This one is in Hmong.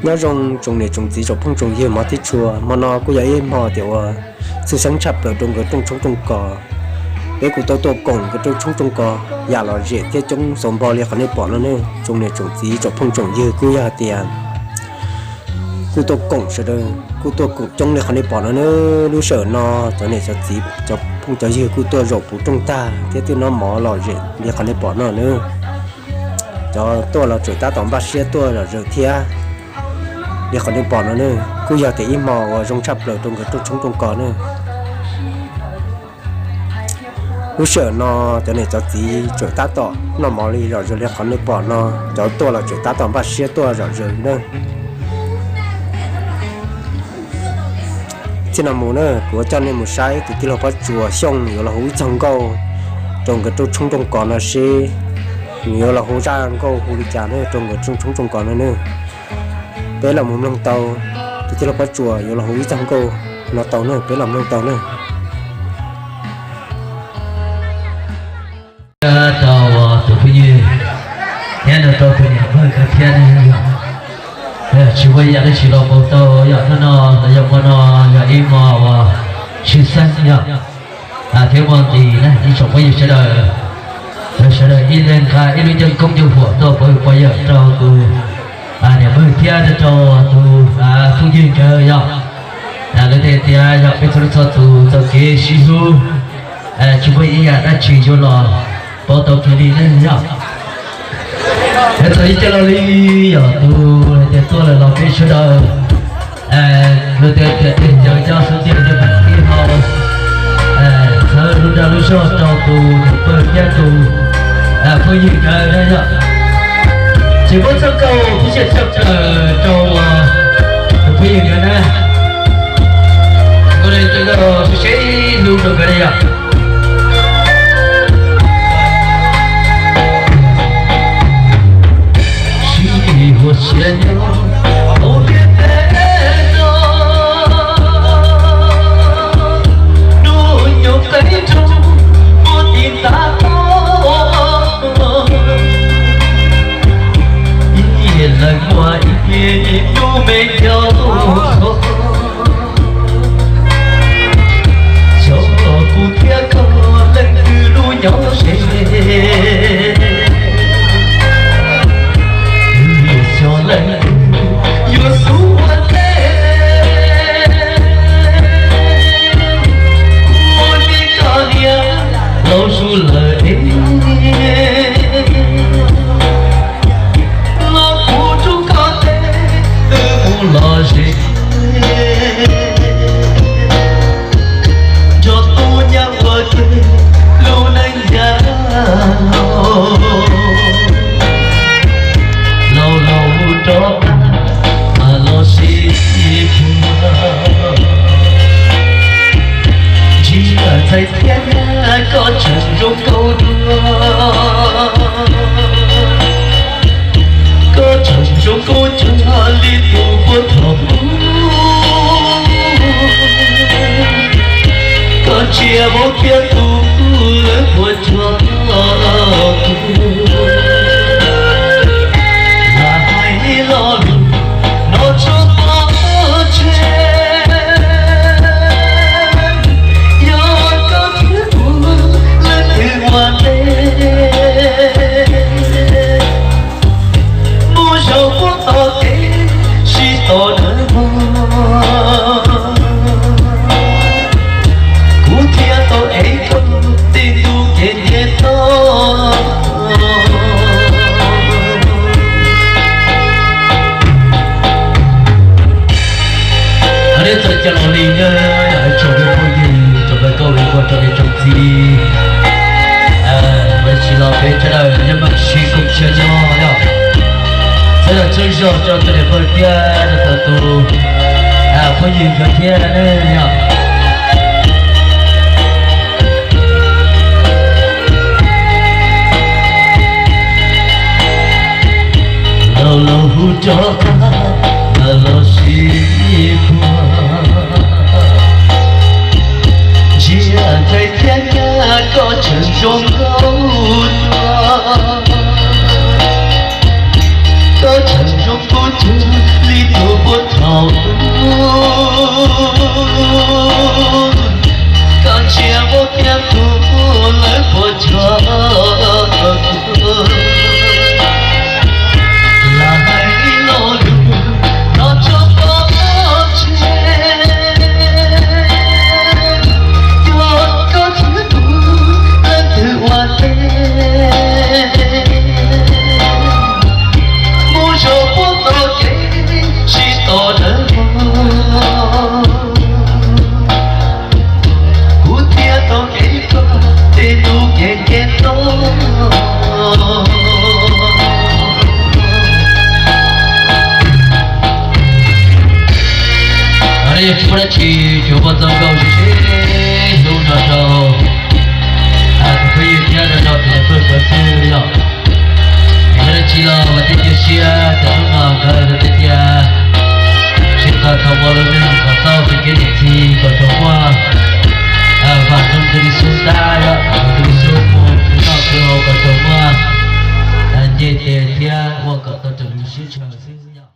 Nyob zoo tsoom niam tsoom txiv tsoom phooj tsoom ywg hmov thiab tshua, hmo no kuj yog ib hmo tias uas txhawj xeeb tshaj plaws rau nkawd rooj tshoob rooj kos. Peb kuj tau tuaj koom nkawd rooj tshoob rooj kos yam lom zem thiab coob xaus npo li qhov nej pom no ne. Tsoom niam tsoom txiv tsoom phooj tsoom ywg kuj yog hais tias kuj tuaj koom sawv daws, kuj tuaj koom coob li qhov nej pom no ne. Lub sij hawm no cov niam cov txiv cov phooj cov ywg kuj tuaj zaum puv rooj tag thiab twb noj mov lom zem li qhov nej pom no ne. Cov tuaj los tseem tab tom npaj siab tuaj zom zaws thiab li qhov nej pom no ne. Kuj yog tias ib hmo uas zoo tshaj plaws rau nkawd rooj tshoob rooj kos ne. Lub sij hawm no cov niam cov txiv tseem tab tom noj mov li zom zaws li qhov nej pom no, cov tuaj los tseem tab tom npaj siab tuaj zom zaws na. Txij no mus na kuv yuav coj nej mus saib tus tij laug Pob Tsuas Xyooj yuav los hu ib txog nkauj rau nkawd rooj tshoob rooj kos no seb nws yuav los hu zaj nkauj hu li cas na rau nkawd rooj tshoob rooj kos no ne. Peb los mus mloog tau tus tij laug Pob Tsuas yuav los hu ib txog nkauj no tau na, peb los mloog tau na. Rau tus phooj ywg thiab rau tus niam pog koj thiab ne yom. Tsis muaj ib yam dab tsi los npau taus yom, hnub no los yog hmo no yog ib hmo uas tshwj xeeb yom, thiab muaj nqis na ib tsoom phooj ywg sawv daws, sawv daws ib leeg nqa ib lub caj koob caj huam tuaj pov hwm pov yawm rau tus niam pog thiab rau tus phooj ywg nkawd yom. Lawv tias yog peb txhua leej txhua tus txoj kev sib hlub tsis muaj ib yam dab tsi yuav los pauv tau kiag li ne yom. Txog ib caj los li yog tus hais tias tuaj lawm los peb sawv daws luag tias tias tej caw coj xub ntiag coj pem ib hau txhawb lub dag lub zog rau tus niam pog thiab tus phooj ywg nkawd na yom. Tsis muab txoj nkauj pib xyem txog kawm rau tus phooj ywg nkawd na. Ua li tus nkauj seb seb hlub rau nkawd na yom. Sib huas siab nyob hauv ntiaj teb no, hnub nyoog qe rau muaj tis ntav tod. Ib leeg muaj ib hnub me nco, xyov kuv thiab koj leej twg lub nyob ze. Xyov leej twg yuav xub ua ntej, ua li koj niam laus zuj lawm es los kuv rub koj tes twb mus lom zem. Nrog tus nyab ua ke lub neej yav laus, laus laus rov qab mas los sib puag. Ntsia ntxhais thiab nyab koj tseem zoo nkauj dua, koj tseem zoo nkauj cuag li tus puag thaum ub. Koj ntsia vauv thiab tus puag tsuag kuv, lam hais lo lus no tso pov tseg. Yog koj thiab kuv leej twg ua ntej, muaj zaus muaj tom kev sib tos nag hmo, kuv thiaj tau ev koj tej ntu kev ntiaj teb. Neb txawm cov laus li na, yog tsoom me phooj ywg, tsoom me nkauj me nraug, tsoom niam tsoom txiv, lawv tsis los peb sawv daws yeej meem sib koom siab nyob yom. Sawv daws tsaug zog rau tus niam pog thiab rau tus phooj ywg nkawd thiab yom. Laus laus hu rov qab mas los sib puag. Ntsia ntxhais thiab nyab koj tseem zoo nkauj dua, koj tseem zoo nkauj cuag li Tsuas muaj txoj nkauj sib sib hlub no rau tus phooj ywg thiab rau tus niam pog xwb yom. Yog dab tsi los mas thiaj cia siab tias hnub no nkawd thiaj cia siab tau ua lub neej kom tau peb kev niam txiv kom tsuas muaj vam zoo tu li xub tab, tu li xub mus tu noj tu haus kom tsuas muaj nce tes thiab ua kom tau raws li lub siab ntshaw xwb yom.